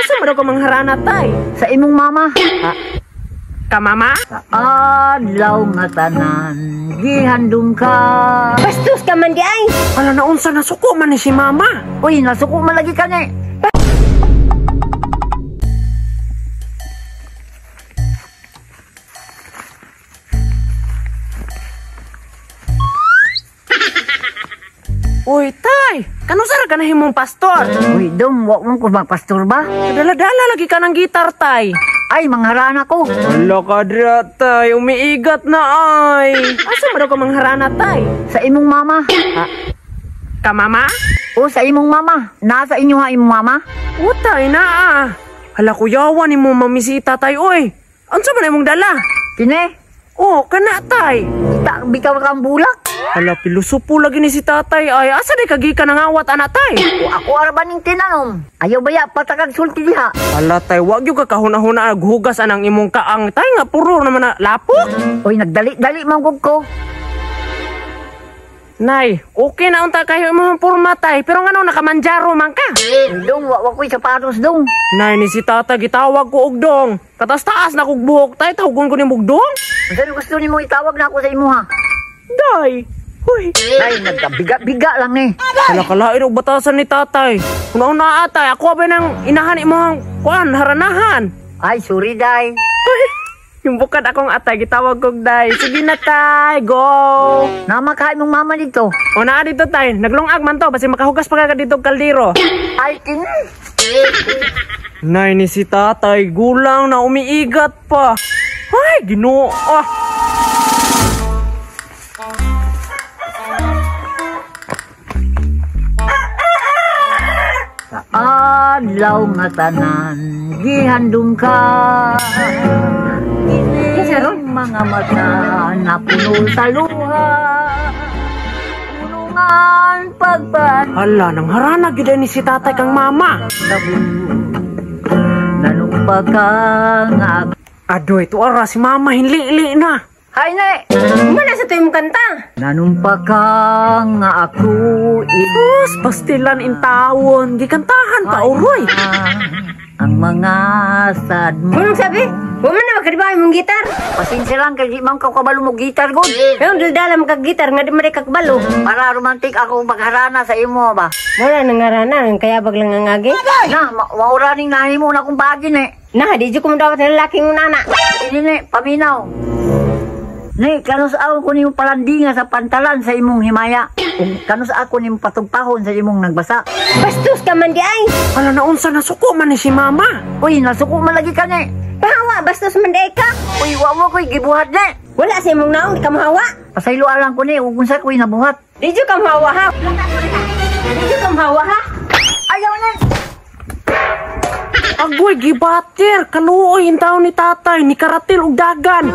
Asa man daw ka mangharana, tay? Sa imong mama. Ka mama? Adlaw nga tanan gihandom ka. Bastos ka man di ay. Hala, naunsa, nasuko man ni si mama. Uy, nasuko man lagi ka ni. Uy, tay! Kanus-a ra ka nahimong pastor? Uy, dong, wa mo ko magpastor ba? Dala-dala lagi ka ng gitar, tay. Ay, mangharana ko. Hala ka dira, tay. Umiigat na ay. Asa man daw ka mangharana, tay? Sa imong mama. Ka mama? O sa imong mama. Nasa inyo ha imong mama? O, tay, naa. Hala, kuyawan ni mo mamisita, tay, oy. Unsa man imong dala? Kini? Oh, kana, tay. Kita bitaw kang bulak. Hala, pilusupo lagi ni si tatay ay. Asa di kagi ka nangawat, ana, tay? O ako ara ning tinanom. Ayaw baya patakag sulti diha. Hala, tay, wag gyud ka kahuna-huna aghugas anang imong kaang, tay, nga puro naman na lapok. Uy, nagdali-dali man gud ko. Nay, okay na unta kayo imong porma, tay, pero ngano nakamanjaro man ka? Uy, dong, wa ko'y sapatos dong. Nay, ni si tatay gitawag ko og dong. Katas-taas na kog buhok, tay, tawgon ko nimo og dong. Unsa ni gusto nimo itawag na ako sa imo ha? Day. Huy. Ay, nagkabiga-biga lang ni. Hala, kalain og batasan ni tatay. Una-una atay, ako ba nang inahan imong kuan haranahan? Ay, sorry day. Uy, yung bukad akong atay, gitawag kog day. Sige na, tay, go! Nama ka imong mama dito. O naa dito, tay, naglungag man to, basi makahugas pa ka dito og kaldero. Ay, kini. Nay, ni si tatay, gulang na umiigat pa. Ay, Ginoo. Ah. Adlaw nga tanan gihandom ka. Kini mga mata napuno sa luha. Punungan pagpan. Hala, nang harana gyud ni si tatay kang mama. Nanumpa ka nga. Adoy, tuara si mama hinlili na. Hay ne. Mana sa tuyo mong kanta? Nanumpa ka nga ako Sus, pastilan in tawon. Gikantahan pa, uroy. Ang mga sad mo. Anong sabi? Wa man na makadiba imong gitar. Pasensya lang kay di man ka kabalo mo gitar gud. Pero daldala man kag gitar nga di man kag kabalo. Para romantic ako magharana sa imo ba. Wala nang ngarana, ang kayabag lang ang agi. Na, maura ning nahimo na akong bagin eh. Na, di jud ko modawat ng lalaking nana. Ini ne, paminaw. Ne, kanus ako ko nimo palandinga sa pantalan sa imong himaya. Ug kanus ako nimo patugpahon sa imong nagbasa. Bastos ka man di ay. Hala, naunsa, nasuko man ni si mama. Uy, nasuko man lagi ka ne. Pahawa, bastos man di ay ka. Uy, wa mo ko'y gibuhat ne. Wala sa imong naong, di ka mahawa. Pasaylo alang ko ne, ug unsa ko'y nabuhat. Di jud ka mahawa ha. Di jud ka mahawa ha. Ayaw ne. Agoy, gibater. Kaluoy in taon ni tatay, ni karatil og dagan.